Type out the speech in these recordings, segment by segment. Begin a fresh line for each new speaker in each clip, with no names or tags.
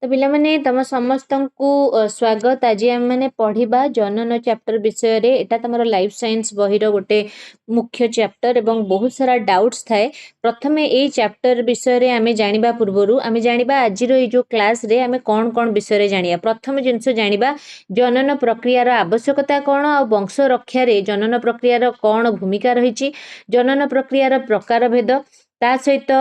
ତ ପିଲାମାନେ, ତମ ସମସ୍ତଙ୍କୁ ସ୍ୱାଗତ। ଆଜି ଆମେମାନେ ପଢ଼ିବା ଜନନ ଚାପ୍ଟର ବିଷୟରେ। ଏଇଟା ତମର ଲାଇଫ୍ ସାଇନ୍ସ ବହିର ଗୋଟେ ମୁଖ୍ୟ ଚାପ୍ଟର ଏବଂ ବହୁତ ସାରା ଡାଉଟ୍ସ ଥାଏ। ପ୍ରଥମେ ଏଇ ଚାପ୍ଟର ବିଷୟରେ ଆମେ ଜାଣିବା ପୂର୍ବରୁ ଆମେ ଜାଣିବା ଆଜିର ଏଇ ଯେଉଁ କ୍ଲାସ୍ରେ ଆମେ କ'ଣ କ'ଣ ବିଷୟରେ ଜାଣିବା। ପ୍ରଥମ ଜିନିଷ ଜାଣିବା ଜନନ ପ୍ରକ୍ରିୟାର ଆବଶ୍ୟକତା କ'ଣ ଆଉ ବଂଶ ରକ୍ଷାରେ ଜନନ ପ୍ରକ୍ରିୟାର କ'ଣ ଭୂମିକା ରହିଛି, ଜନନ ପ୍ରକ୍ରିୟାର ପ୍ରକାର ଭେଦ, ତା ସହିତ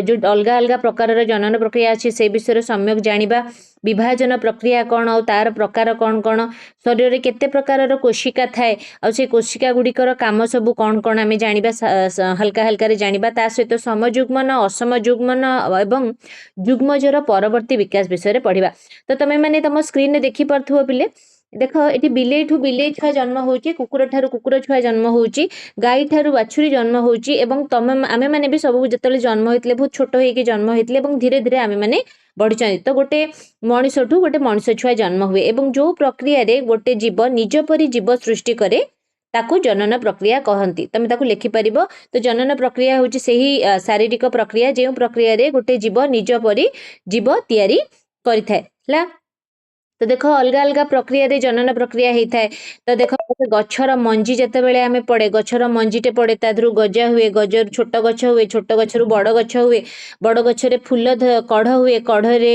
ଯେଉଁ ଅଲଗା ଅଲଗା ପ୍ରକାରର ଜନନ ପ୍ରକ୍ରିୟା ଅଛି ସେ ବିଷୟରେ ସମ୍ୟକ ଜାଣିବା, ବିଭାଜନ ପ୍ରକ୍ରିୟା କ'ଣ ଆଉ ତାର ପ୍ରକାର କ'ଣ କ'ଣ, ଶରୀରରେ କେତେ ପ୍ରକାରର କୋଶିକା ଥାଏ ଆଉ ସେ କୋଶିକା ଗୁଡ଼ିକର କାମ ସବୁ କ'ଣ କ'ଣ ଆମେ ଜାଣିବା, ହାଲକା ହାଲକାରେ ଜାଣିବା। ତା ସହିତ ସମଯୁଗ୍ମନ, ଅସମଯୁଗ୍ମନ ଏବଂ ଯୁଗ୍ମଜର ପରବର୍ତ୍ତୀ ବିକାଶ ବିଷୟରେ ପଢ଼ିବା। ତ ତମେମାନେ ତମ ସ୍କ୍ରିନରେ ଦେଖିପାରୁଥିବ ପିଲେ, ଦେଖ, ଏଠି ବିଲେଇଠୁ ବିଲେଇ ଛୁଆ ଜନ୍ମ ହେଉଛି, କୁକୁର ଠାରୁ କୁକୁର ଛୁଆ ଜନ୍ମ ହେଉଛି, ଗାଈ ଠାରୁ ବାଛୁରୀ ଜନ୍ମ ହେଉଛି ଏବଂ ତମେ ଆମେମାନେ ବି ସବୁ ଯେତେବେଳେ ଜନ୍ମ ହେଇଥିଲେ ବହୁତ ଛୋଟ ହେଇକି ଜନ୍ମ ହେଇଥିଲେ ଏବଂ ଧୀରେ ଧୀରେ ଆମେମାନେ ବଢ଼ିଛନ୍ତି। ତ ଗୋଟେ ମଣିଷଠୁ ଗୋଟେ ମଣିଷ ଛୁଆ ଜନ୍ମ ହୁଏ ଏବଂ ଯେଉଁ ପ୍ରକ୍ରିୟାରେ ଗୋଟେ ଜୀବ ନିଜ ପରି ଜୀବ ସୃଷ୍ଟି କରେ ତାକୁ ଜନନ ପ୍ରକ୍ରିୟା କହନ୍ତି। ତମେ ତାକୁ ଲେଖିପାରିବ। ତ ଜନନ ପ୍ରକ୍ରିୟା ହେଉଛି ସେହି ଶାରୀରିକ ପ୍ରକ୍ରିୟା ଯେଉଁ ପ୍ରକ୍ରିୟାରେ ଗୋଟେ ଜୀବ ନିଜ ପରି ଜୀବ ତିଆରି କରିଥାଏ। ହେଲା? ତ ଦେଖ, ଅଲଗା ଅଲଗା ପ୍ରକ୍ରିୟାରେ ଜନନ ପ୍ରକ୍ରିୟା ହେଇଥାଏ। ତ ଦେଖ, ଗୋଟେ ଗଛର ମଞ୍ଜି ଯେତେବେଳେ ଆମେ ପଡ଼େ, ଗଛର ମଞ୍ଜିଟେ ପଡ଼େ, ତା ଦେହରୁ ଗଜା ହୁଏ, ଗଜରୁ ଛୋଟ ଗଛ ହୁଏ, ଛୋଟ ଗଛରୁ ବଡ଼ ଗଛ ହୁଏ, ବଡ଼ ଗଛରେ ଫୁଲ କଢ଼ ହୁଏ, କଢ଼ରେ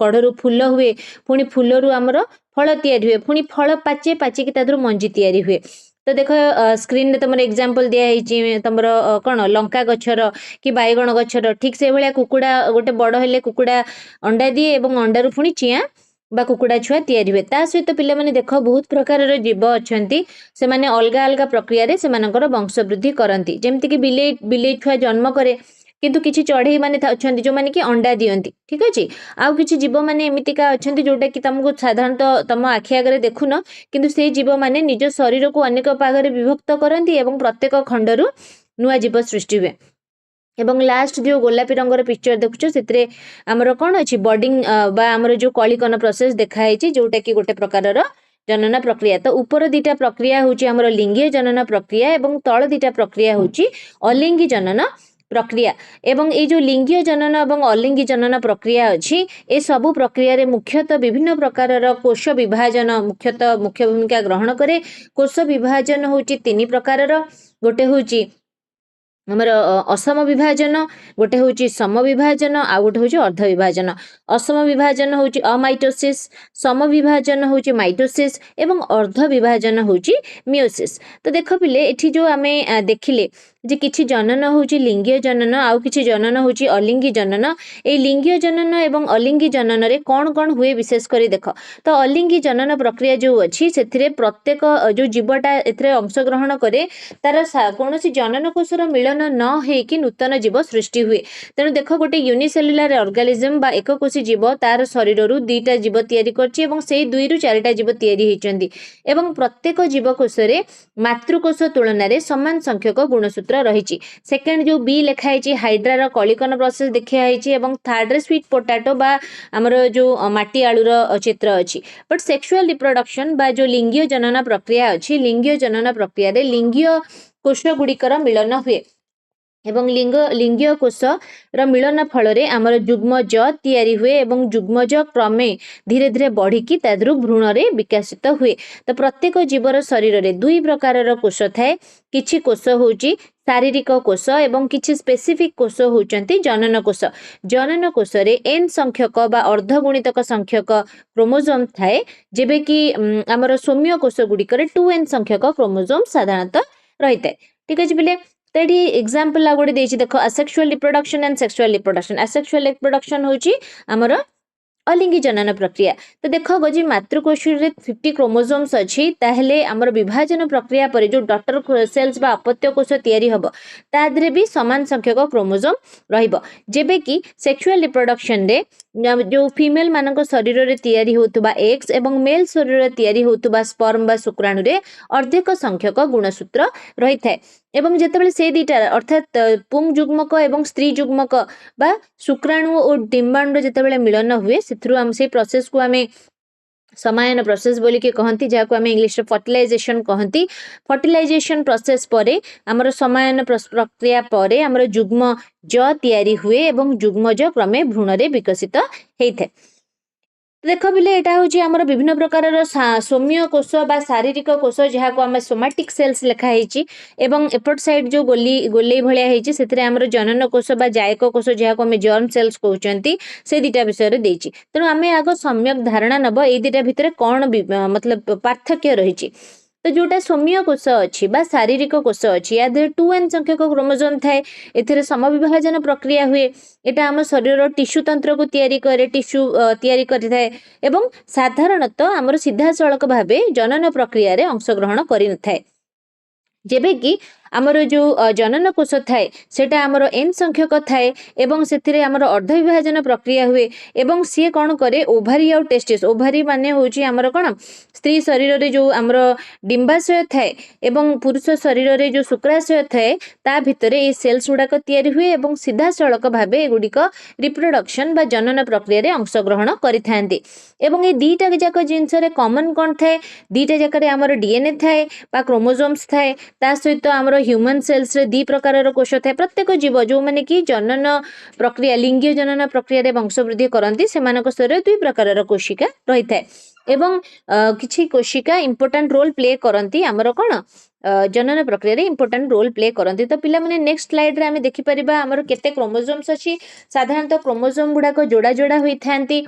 କଢ଼ରୁ ଫୁଲ ହୁଏ, ପୁଣି ଫୁଲରୁ ଆମର ଫଳ ତିଆରି ହୁଏ, ପୁଣି ଫଳ ପାଚେ, ପାଚିକି ତା ଦେହରୁ ମଞ୍ଜି ତିଆରି ହୁଏ। ତ ଦେଖ, ସ୍କ୍ରିନରେ ତମର ଏକ୍ଜାମ୍ପଲ୍ ଦିଆହେଇଛି ତମର କ'ଣ ଲଙ୍କା ଗଛର କି ବାଇଗଣ ଗଛର। ଠିକ୍ ସେଇଭଳିଆ କୁକୁଡ଼ା ଗୋଟେ ବଡ଼ ହେଲେ କୁକୁଡ଼ା ଅଣ୍ଡା ଦିଏ ଏବଂ ଅଣ୍ଡାରୁ ପୁଣି ଚିଆଁ ବା କୁକୁଡ଼ା ଛୁଆ ତିଆରି ହୁଏ। ତା ସହିତ ପିଲାମାନେ ଦେଖ, ବହୁତ ପ୍ରକାରର ଜୀବ ଅଛନ୍ତି, ସେମାନେ ଅଲଗା ଅଲଗା ପ୍ରକ୍ରିୟାରେ ସେମାନଙ୍କର ବଂଶ ବୃଦ୍ଧି କରନ୍ତି। ଯେମିତିକି ବିଲେଇ ବିଲେଇ ଛୁଆ ଜନ୍ମ କରେ, କିନ୍ତୁ କିଛି ଚଢ଼େଇ ମାନେ ଅଛନ୍ତି ଯେଉଁମାନେ କି ଅଣ୍ଡା ଦିଅନ୍ତି। ଠିକ୍ ଅଛି? ଆଉ କିଛି ଜୀବମାନେ ଏମିତିକା ଅଛନ୍ତି ଯେଉଁଟାକି ତମକୁ ସାଧାରଣତଃ ତମ ଆଖି ଆଗରେ ଦେଖୁନ, କିନ୍ତୁ ସେଇ ଜୀବମାନେ ନିଜ ଶରୀରକୁ ଅନେକ ଭାଗରେ ବିଭକ୍ତ କରନ୍ତି ଏବଂ ପ୍ରତ୍ୟେକ ଖଣ୍ଡରୁ ନୂଆ ଜୀବ ସୃଷ୍ଟି ହୁଏ। ଏବଂ ଲାଷ୍ଟ ଯେଉଁ ଗୋଲାପୀ ରଙ୍ଗର ପିକ୍ଚର ଦେଖୁଛ, ସେଥିରେ ଆମର କ'ଣ ଅଛି? ବଡିଂ ବା ଆମର ଯେଉଁ କଳିକନ ପ୍ରୋସେସ ଦେଖାହେଇଛି, ଯେଉଁଟାକି ଗୋଟେ ପ୍ରକାରର ଜନନ ପ୍ରକ୍ରିୟା। ତ ଉପର ଦିଟା ପ୍ରକ୍ରିୟା ହେଉଛି ଆମର ଲିଙ୍ଗୀୟ ଜନନ ପ୍ରକ୍ରିୟା ଏବଂ ତଳ ଦିଟା ପ୍ରକ୍ରିୟା ହେଉଛି ଅଲିଙ୍ଗୀ ଜନନ ପ୍ରକ୍ରିୟା। ଏବଂ ଏଇ ଯେଉଁ ଲିଙ୍ଗୀୟ ଜନନ ଏବଂ ଅଲିଙ୍ଗୀ ଜନନ ପ୍ରକ୍ରିୟା ଅଛି, ଏସବୁ ପ୍ରକ୍ରିୟାରେ ମୁଖ୍ୟତଃ ବିଭିନ୍ନ ପ୍ରକାରର କୋଷ ବିଭାଜନ ମୁଖ୍ୟତଃ ମୁଖ୍ୟ ଭୂମିକା ଗ୍ରହଣ କରେ। କୋଷ ବିଭାଜନ ହେଉଛି ତିନି ପ୍ରକାରର। ଗୋଟେ ହେଉଛି ଆମର ଅସମ ବିଭାଜନ, ଗୋଟେ ହେଉଛି ସମ ବିଭାଜନ, ଆଉ ଗୋଟେ ହେଉଛି ଅର୍ଦ୍ଧ ବିଭାଜନ। ଅସମ ବିଭାଜନ ହେଉଛି ଅମାଇଟୋସିସ୍, ସମ ବିଭାଜନ ହେଉଛି ମାଇଟୋସିସ୍ ଏବଂ ଅର୍ଦ୍ଧ ବିଭାଜନ ହେଉଛି ମିଓସିସ୍। ତ ଦେଖ ପିଲେ, ଏଠି ଯେଉଁ ଆମେ ଦେଖିଲେ ଯେ କିଛି ଜନନ ହେଉଛି ଲିଙ୍ଗୀୟ ଜନନ ଆଉ କିଛି ଜନନ ହେଉଛି ଅଲିଙ୍ଗୀ ଜନନ। ଏଇ ଲିଙ୍ଗୀୟ ଜନନ ଏବଂ ଅଲିଙ୍ଗୀ ଜନନରେ କ'ଣ କ'ଣ ହୁଏ ବିଶେଷ କରି ଦେଖ। ତ ଅଲିଙ୍ଗୀ ଜନନ ପ୍ରକ୍ରିୟା ଯେଉଁ ଅଛି, ସେଥିରେ ପ୍ରତ୍ୟେକ ଯେଉଁ ଜୀବଟା ଏଥିରେ ଅଂଶଗ୍ରହଣ କରେ ତାର କୌଣସି ଜନନ କୋଷର ମିଳନ ନ ହେଇକି ନୂତନ ଜୀବ ସୃଷ୍ଟି ହୁଏ। ତେଣୁ ଦେଖ, ଗୋଟେ ୟୁନିସେଲୁଲାର ଅର୍ଗାନିଜମ ବା ଏକକୋଷୀ ଜୀବ ତାର ଶରୀରରୁ ଦିଟା ଜୀବ ତିଆରି କରିଛି ଏବଂ ସେଇ ଦୁଇରୁ ଚାରିଟା ଜୀବ ତିଆରି ହେଇଛନ୍ତି ଏବଂ ପ୍ରତ୍ୟେକ ଜୀବକୋଷରେ ମାତୃକୋଷ ତୁଳନାରେ ସମାନ ସଂଖ୍ୟକ ଗୁଣସୂତ୍ର ରହିଛି। ସେକେଣ୍ଡ ଯେଉଁ ବି ଲେଖା ହେଇଛି, ହାଇଡ୍ରାର କଳିକନ ପ୍ରୋସେସ ଦେଖା ହେଇଛି ଏବଂ ଥାର୍ଡରେ ସୁଇଟ୍ ପୋଟାଟୋ ବା ଆମର ଯେଉଁ ମାଟି ଆଳୁର ଚିତ୍ର ଅଛି। ବଟ୍ ସେକ୍ସୁଆଲ ରିପ୍ରଡକ୍ସନ ବା ଯେଉଁ ଲିଙ୍ଗୀୟ ଜନନ ପ୍ରକ୍ରିୟା ଅଛି, ଲିଙ୍ଗୀୟ ଜନନ ପ୍ରକ୍ରିୟାରେ ଲିଙ୍ଗୀୟ କୋଷ ଗୁଡ଼ିକର ମିଳନ ହୁଏ ଏବଂ ଲିଙ୍ଗୀୟ କୋଷର ମିଳନ ଫଳରେ ଆମର ଯୁଗ୍ମଜ ତିଆରି ହୁଏ ଏବଂ ଯୁଗ୍ମଜ କ୍ରମେ ଧୀରେ ଧୀରେ ବଢ଼ିକି ତା ଦେହରୁ ଭ୍ରୂଣରେ ବିକଶିତ ହୁଏ। ତ ପ୍ରତ୍ୟେକ ଜୀବର ଶରୀରରେ ଦୁଇ ପ୍ରକାରର କୋଷ ଥାଏ। କିଛି କୋଷ ହେଉଛି ଶାରୀରିକ କୋଷ ଏବଂ କିଛି ସ୍ପେସିଫିକ୍ କୋଷ ହେଉଛନ୍ତି ଜନନ କୋଷ। ଜନନ କୋଷରେ ଏନ୍ ସଂଖ୍ୟକ ବା ଅର୍ଦ୍ଧଗୁଣିତକ ସଂଖ୍ୟକ କ୍ରୋମୋଜୋମ୍ ଥାଏ, ଯେବେ କି ଆମର ସୌମ୍ୟ କୋଷ ଗୁଡ଼ିକରେ 2n ସଂଖ୍ୟକ କ୍ରୋମୋଜୋମ୍ ସାଧାରଣତଃ ରହିଥାଏ। ଠିକ୍ ଅଛି ପିଲେ? ତ ଏଠି ଏକ୍ସାମ୍ପଲ୍ ଆଉ ଗୋଟେ ଦେଇଛି ଦେଖ, asexual reproduction and sexual reproduction। Asexual reproduction ହେଉଛି ଆମର ଅଲିଙ୍ଗୀ ଜନନ ପ୍ରକ୍ରିୟା। ତ ଦେଖ, ଯଦି ମାତୃକୋଷରେ 50 କ୍ରୋମୋଜୋମ୍ସ ଅଛି, ତାହେଲେ ଆମର ବିଭାଜନ ପ୍ରକ୍ରିୟା ପରେ ଯେଉଁ ଡଟର ସେଲ୍ସ ବା ଅପତ୍ୟ କୋଷ ତିଆରି ହେବ ତା ଦେହରେ ବି ସମାନ ସଂଖ୍ୟକ କ୍ରୋମୋଜୋମ୍ ରହିବ। ଯେବେ କି ସେକ୍ସୁଆଲ ରିପ୍ରଡକ୍ସନରେ ଯେଉଁ ଫିମେଲ ମାନଙ୍କ ଶରୀରରେ ତିଆରି ହେଉଥିବା ଏଗ୍ସ ଏବଂ ମେଲ୍ ଶରୀରରେ ତିଆରି ହେଉଥିବା ସ୍ପର୍ମ ବା ଶୁକ୍ରାଣୁରେ ଅର୍ଦ୍ଧେକ ସଂଖ୍ୟକ ଗୁଣସୂତ୍ର ରହିଥାଏ। ଏବଂ ଯେତେବେଳେ ସେ ଦୁଇଟା, ଅର୍ଥାତ୍ ପୁଂ ଯୁଗ୍ମକ ଏବଂ ସ୍ତ୍ରୀ ଯୁଗ୍ମକ ବା ଶୁକ୍ରାଣୁ ଓ ଡିମ୍ବାଣୁର ଯେତେବେଳେ ମିଳନ ହୁଏ, ସେଥିରୁ ଆମ ସେଇ ପ୍ରୋସେସକୁ ଆମେ ସମାୟନ ପ୍ରୋସେସ ବୋଲିକି କହନ୍ତି, ଯାହାକୁ ଆମେ ଇଂଲିଶରେ ଫର୍ଟିଲାଇଜେସନ କହନ୍ତି। ଫର୍ଟିଲାଇଜେସନ ପ୍ରୋସେସ ପରେ ଆମର ସମାୟନ ପ୍ରକ୍ରିୟା ପରେ ଆମର ଯୁଗ୍ମ ଜ ତିଆରି ହୁଏ ଏବଂ ଯୁଗ୍ମଜ କ୍ରମେ ଭ୍ରୂଣରେ ବିକଶିତ ହେଇଥାଏ। ଦେଖ ପିଲେ, ଏଇଟା ହେଉଛି ଆମର ବିଭିନ୍ନ ପ୍ରକାରର ସୌମ୍ୟ କୋଷ ବା ଶାରୀରିକ କୋଷ, ଯାହାକୁ ଆମେ ସୋମାଟିକ୍ ସେଲ୍ସ ଲେଖା ହେଇଛି ଏବଂ ଏପଟ ସାଇଡ୍ ଯୋଉ ଗୋଲି ଗୋଲେଇ ଭଳିଆ ହେଇଛି, ସେଥିରେ ଆମର ଜନନ କୋଷ ବା ଜାୟକ କୋଷ, ଯାହାକୁ ଆମେ ଜର୍ମ ସେଲ୍ସ କହୁଛନ୍ତି, ସେ ଦିଟା ବିଷୟରେ ଦେଇଛି। ତେଣୁ ଆମେ ଆଗ ସମ୍ୟକ ଧାରଣା ନବ ଏଇ ଦିଟା ଭିତରେ କ'ଣ ମତଲବ ପାର୍ଥକ୍ୟ ରହିଛି। ତ ଯୋଉଟା ସୌମ୍ୟ କୋଷ ଅଛି ବା ଶାରୀରିକ କୋଷ ଅଛି, ୟା ଦେହରେ 2n ସଂଖ୍ୟକ କ୍ରୋମୋଜୋମ୍ ଥାଏ। ଏଥିରେ ସମବିଭାଜନ ପ୍ରକ୍ରିୟା ହୁଏ। ଏଇଟା ଆମ ଶରୀରର ଟିସ୍ୟୁ ତନ୍ତ୍ରକୁ ତିଆରି କରେ, ଟିସ୍ୟୁ ତିଆରି କରିଥାଏ ଏବଂ ସାଧାରଣତଃ ଆମର ସିଧାସଳଖ ଭାବେ ଜନନ ପ୍ରକ୍ରିୟାରେ ଅଂଶଗ୍ରହଣ କରିନଥାଏ। ଯେବେ କି ଆମର ଯୋଉ ଜନନ କୋଷ ଥାଏ, ସେଟା ଆମର ଏନ୍ ସଂଖ୍ୟକ ଥାଏ ଏବଂ ସେଥିରେ ଆମର ଅର୍ଦ୍ଧ ବିଭାଜନ ପ୍ରକ୍ରିୟା ହୁଏ ଏବଂ ସିଏ କ'ଣ କରେ? ଓଭାରି ଆଉ ଟେଷ୍ଟିସ୍। ଓଭାରି ମାନେ ହେଉଛି ଆମର କ'ଣ? ସ୍ତ୍ରୀ ଶରୀରରେ ଯୋଉ ଆମର ଡିମ୍ବାଶୟ ଥାଏ ଏବଂ ପୁରୁଷ ଶରୀରରେ ଯୋଉ ଶୁକ୍ରାଶୟ ଥାଏ, ତା ଭିତରେ ଏଇ ସେଲ୍ସ ଗୁଡ଼ାକ ତିଆରି ହୁଏ ଏବଂ ସିଧାସଳଖ ଭାବେ ଏଗୁଡ଼ିକ ରିପ୍ରଡକ୍ସନ୍ ବା ଜନନ ପ୍ରକ୍ରିୟାରେ ଅଂଶଗ୍ରହଣ କରିଥାନ୍ତି। ଏବଂ ଏଇ ଦିଟା ଯାକ ଜିନିଷରେ କମନ୍ କ'ଣ ଥାଏ? ଦିଟା ଯାକରେ ଆମର ଡିଏନ୍ଏ ଥାଏ ବା କ୍ରୋମୋଜୋମ୍ସ ଥାଏ। ତା ସହିତ ଆମର ହ୍ୟୁମାନ୍ ସେଲ୍ସରେ ଦି ପ୍ରକାରର କୋଷ ଥାଏ। ପ୍ରତ୍ୟେକ ଜୀବ ଯେଉଁମାନେ କି ଜନନ ପ୍ରକ୍ରିୟା, ଲିଙ୍ଗୀୟ ଜନନ ପ୍ରକ୍ରିୟାରେ ବଂଶବୃଦ୍ଧି କରନ୍ତି, ସେମାନଙ୍କ ଶରୀରରେ ଦୁଇ ପ୍ରକାରର କୋଶିକା ରହିଥାଏ ଏବଂ କିଛି କୋଶିକା ଇମ୍ପୋର୍ଟାଣ୍ଟ ରୋଲ୍ ପ୍ଲେ କରନ୍ତି, ଆମର କ'ଣ ଜନନ ପ୍ରକ୍ରିୟାରେ ଇମ୍ପୋର୍ଟାଣ୍ଟ ରୋଲ୍ ପ୍ଲେ କରନ୍ତି। ତ ପିଲାମାନେ, ନେକ୍ସଟ ସ୍ଲାଇଡ୍ରେ ଆମେ ଦେଖିପାରିବା ଆମର କେତେ କ୍ରୋମୋଜୋମ୍ସ ଅଛି। ସାଧାରଣତଃ କ୍ରୋମୋଜୋମ୍ ଗୁଡ଼ାକ ଯୋଡ଼ା ଯୋଡ଼ା ହୋଇଥାନ୍ତି।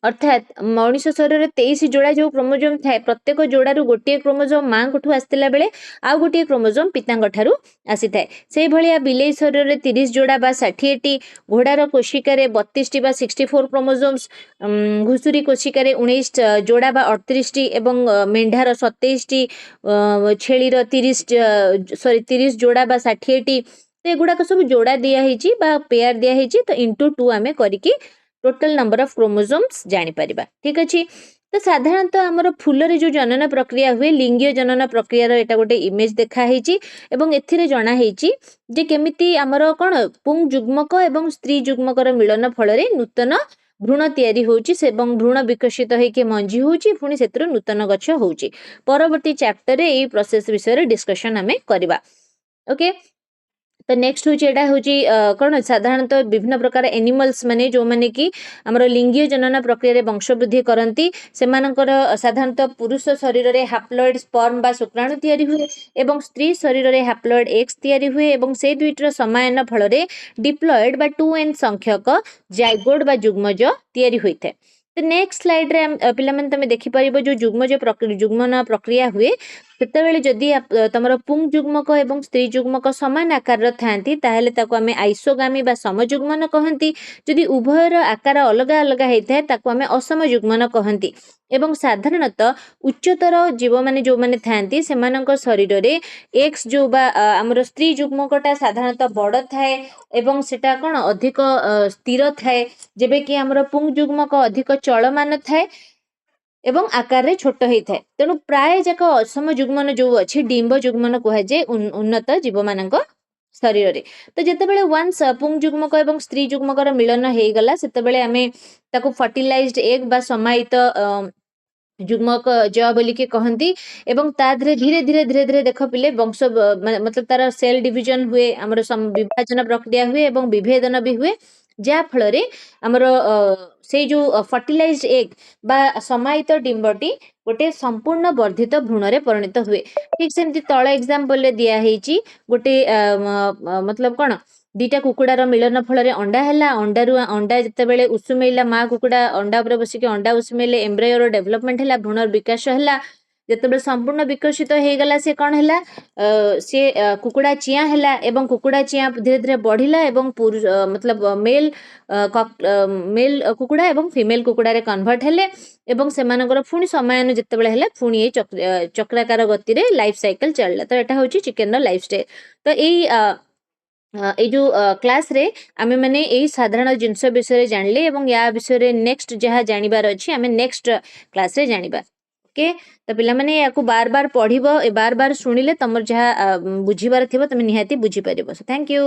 ଅର୍ଥାତ୍ ମଣିଷ ଶରୀରରେ 23 ଯୋଡ଼ା ଯେଉଁ କ୍ରୋମୋଜୋମ୍ ଥାଏ, ପ୍ରତ୍ୟେକ ଯୋଡ଼ାରୁ ଗୋଟିଏ କ୍ରୋମୋଜୋମ୍ ମାଆଙ୍କଠୁ ଆସିଥିଲା ବେଳେ ଆଉ ଗୋଟିଏ କ୍ରୋମୋଜୋମ୍ ପିତାଙ୍କ ଠାରୁ ଆସିଥାଏ। ସେଇଭଳିଆ ବିଲେଇ ଶରୀରରେ 30 ଯୋଡ଼ା ବା 60ଟି, ଘୋଡ଼ାର କୋଶିକାରେ 32ଟି ବା 64 କ୍ରୋମୋଜୋମ୍ସ, ଘୁଷୁରୀ କୋଶିକାରେ 19 ଯୋଡ଼ା ବା 38ଟି ଏବଂ ମେଣ୍ଢାର 27ଟି, ଛେଳିର 30, ସରି, 30 ଯୋଡ଼ା ବା 60ଟି। ତ ଏଗୁଡ଼ାକ ସବୁ ଯୋଡ଼ା ଦିଆହେଇଛି ବା ପେୟାର ଦିଆହେଇଛି। ତ ଇଣ୍ଟୁ ଟୁ ଆମେ କରିକି ଟୋଟାଲ ନମ୍ବର ଅଫ୍ କ୍ରୋମୋଜୋମ୍ସ ଜାଣିପାରିବା। ଠିକ୍ ଅଛି। ତ ସାଧାରଣତଃ ଆମର ଫୁଲରେ ଯେଉଁ ଜନନ ପ୍ରକ୍ରିୟା ହୁଏ, ଲିଙ୍ଗୀୟ ଜନନ ପ୍ରକ୍ରିୟାର ଏଇଟା ଗୋଟେ ଇମେଜ ଦେଖା ହେଇଛି ଏବଂ ଏଥିରେ ଜଣା ହେଇଛି ଯେ କେମିତି ଆମର କ'ଣ ପୁଂ ଯୁଗ୍ମକ ଏବଂ ସ୍ତ୍ରୀ ଯୁଗ୍ମକର ମିଳନ ଫଳରେ ନୂତନ ଭ୍ରୂଣ ତିଆରି ହେଉଛି ଏବଂ ଭ୍ରୂଣ ବିକଶିତ ହେଇକି ମଞ୍ଜି ହେଉଛି, ପୁଣି ସେଥିରୁ ନୂତନ ଗଛ ହେଉଛି। ପରବର୍ତ୍ତୀ ଚାପ୍ଟରରେ ଏଇ ପ୍ରୋସେସ ବିଷୟରେ ଡିସ୍କସନ୍ ଆମେ କରିବା। ଓକେ, ତ ନେକ୍ସଟ ହେଉଛି, ଏଇଟା ହେଉଛି କ'ଣ? ସାଧାରଣତଃ ବିଭିନ୍ନ ପ୍ରକାର ଏନିମଲ୍ସ ମାନେ ଯେଉଁମାନେ କି ଆମର ଲିଙ୍ଗୀୟ ଜନନ ପ୍ରକ୍ରିୟାରେ ବଂଶବୃଦ୍ଧି କରନ୍ତି, ସେମାନଙ୍କର ସାଧାରଣତଃ ପୁରୁଷ ଶରୀରରେ ହାପ୍ଲଏଡ୍ ସ୍ପର୍ମ ବା ଶୁକ୍ରାଣୁ ତିଆରି ହୁଏ ଏବଂ ସ୍ତ୍ରୀ ଶରୀରରେ ହାପ୍ଲଏଡ୍ ଏଗ୍ସ ତିଆରି ହୁଏ ଏବଂ ସେଇ ଦୁଇଟିର ସମାୟନ ଫଳରେ ଡିପ୍ଲଏଡ୍ ବା 2n ସଂଖ୍ୟକ ଜାଇଗୋଡ୍ ବା ଯୁଗ୍ମଜ ତିଆରି ହୋଇଥାଏ। ତ ନେକ୍ସଟ ସ୍ଲାଇଡ୍ରେ ପିଲାମାନେ ତମେ ଦେଖିପାରିବ, ଯେଉଁ ଯୁଗ୍ମଜ ଯୁଗ୍ମନ ପ୍ରକ୍ରିୟା ହୁଏ, ସେତେବେଳେ ଯଦି ତମର ପୁଂ ଯୁଗ୍ମକ ଏବଂ ସ୍ତ୍ରୀ ଯୁଗ୍ମକ ସମାନ ଆକାରର ଥାଆନ୍ତି, ତାହେଲେ ତାକୁ ଆମେ ଆଇସୋଗାମୀ ବା ସମଯୁଗ୍ମନ କହନ୍ତି। ଯଦି ଉଭୟର ଆକାର ଅଲଗା ଅଲଗା ହେଇଥାଏ, ତାକୁ ଆମେ ଅସମ ଯୁଗ୍ମନ କହନ୍ତି। ଏବଂ ସାଧାରଣତଃ ଉଚ୍ଚତର ଜୀବମାନେ ଯେଉଁମାନେ ଥାଆନ୍ତି, ସେମାନଙ୍କ ଶରୀରରେ ଏକ୍ସ ଯେଉଁ ବା ଆମର ସ୍ତ୍ରୀ ଯୁଗ୍ମକଟା ସାଧାରଣତଃ ବଡ଼ ଥାଏ ଏବଂ ସେଟା କ'ଣ ଅଧିକ ସ୍ଥିର ଥାଏ, ଯେବେ କି ଆମର ପୁଂ ଯୁଗ୍ମକ ଅଧିକ ଚଳମାନ ଥାଏ ଏବଂ ଆକାରରେ ଛୋଟ ହେଇଥାଏ। ତେଣୁ ପ୍ରାୟ ଯାକ ଅସମ ଯୁଗ୍ମନ ଯୋଉ ଅଛି, ଡିମ୍ବ ଯୁଗ୍ମନ କୁହାଯାଏ ଉନ୍ନତ ଜୀବମାନଙ୍କ ଶରୀରରେ। ତ ଯେତେବେଳେ ୱାନ୍ସ ପୁଂ ଯୁଗ୍ମକ ଏବଂ ସ୍ତ୍ରୀ ଯୁଗ୍ମକର ମିଳନ ହେଇଗଲା, ସେତେବେଳେ ଆମେ ତାକୁ ଫର୍ଟିଲାଇଜଡ ଏଗ୍ ବା ସମାୟିତ ଯୁଗ୍ମକ ଜ ବୋଲିକି କହନ୍ତି। ଏବଂ ତା ଦେହରେ ଧୀରେ ଧୀରେ ଧୀରେ ଧୀରେ ଦେଖ ପିଲେ, ବଂଶ ମାନେ ମତଲବ ତାର ସେଲ୍ ଡିଭିଜନ ହୁଏ, ଆମର ବିଭାଜନ ପ୍ରକ୍ରିୟା ହୁଏ ଏବଂ ବିଭେଦନ ବି ହୁଏ, ଯାହା ଫଳରେ ଆମର ସେଇ ଯୋଉ ଫର୍ଟିଲାଇଜଡ ଏଗ୍ ବା ସମାୟିତ ଡିମ୍ବଟି ଗୋଟେ ସମ୍ପୂର୍ଣ୍ଣ ବର୍ଦ୍ଧିତ ଭ୍ରୂଣରେ ପରିଣତ ହୁଏ। ଠିକ ସେମିତି ତଳ ଏକ୍ସାମ୍ପଲରେ ଦିଆ ହେଇଛି, ଗୋଟେ ମତଲବ କ'ଣ ଦିଟା କୁକୁଡ଼ାର ମିଳନ ଫଳରେ ଅଣ୍ଡା ହେଲା। ଅଣ୍ଡାରୁ ଅଣ୍ଡା ଯେତେବେଳେ ଉଷୁମେଇଲା, ମା କୁକୁଡ଼ା ଅଣ୍ଡା ଉପରେ ବସିକି ଅଣ୍ଡା ଉଷୁମେଇଲେ, ଏମ୍ବ୍ରାୟୋର ଡେଭଲପମେଣ୍ଟ ହେଲା, ଭ୍ରୂଣର ବିକାଶ ହେଲା। ଯେତେବେଳେ ସମ୍ପୂର୍ଣ୍ଣ ବିକଶିତ ହେଇଗଲା, ସେ କ'ଣ ହେଲା? ସିଏ କୁକୁଡ଼ା ଚିଆଁ ହେଲା ଏବଂ କୁକୁଡ଼ା ଚିଆଁ ଧୀରେ ଧୀରେ ବଢିଲା ଏବଂ ପୁରୁଷ ମତଲବ ମେଲ୍ ମେଲ୍ କୁକୁଡ଼ା ଏବଂ ଫିମେଲ କୁକୁଡ଼ାରେ କନଭର୍ଟ ହେଲେ ଏବଂ ସେମାନଙ୍କର ପୁଣି ସମାୟନ ଯେତେବେଳେ ହେଲା, ପୁଣି ଏଇ ଚକ୍ରାକାର ଗତିରେ ଲାଇଫ ସାଇକେଲ ଚାଲିଲା। ତ ଏଟା ହେଉଛି ଚିକେନର ଲାଇଫ ଷ୍ଟାଇଲ। ତ ଏଇ ଯୋଉ କ୍ଲାସରେ ଆମେମାନେ ଏଇ ସାଧାରଣ ଜିନିଷ ବିଷୟରେ ଜାଣିଲେ ଏବଂ ୟା ବିଷୟରେ ନେକ୍ସଟ ଯାହା ଜାଣିବାର ଅଛି, ଆମେ ନେକ୍ସଟ କ୍ଲାସରେ ଜାଣିବା। ଓକେ, ତ ପିଲାମାନେ, ୟାକୁ ବାର ବାର ପଢିବ, ବାର ବାର ଶୁଣିଲେ ତମର ଯାହା ବୁଝିବାର ଥିବ, ତମେ ନିହାତି ବୁଝିପାରିବ। So thank you.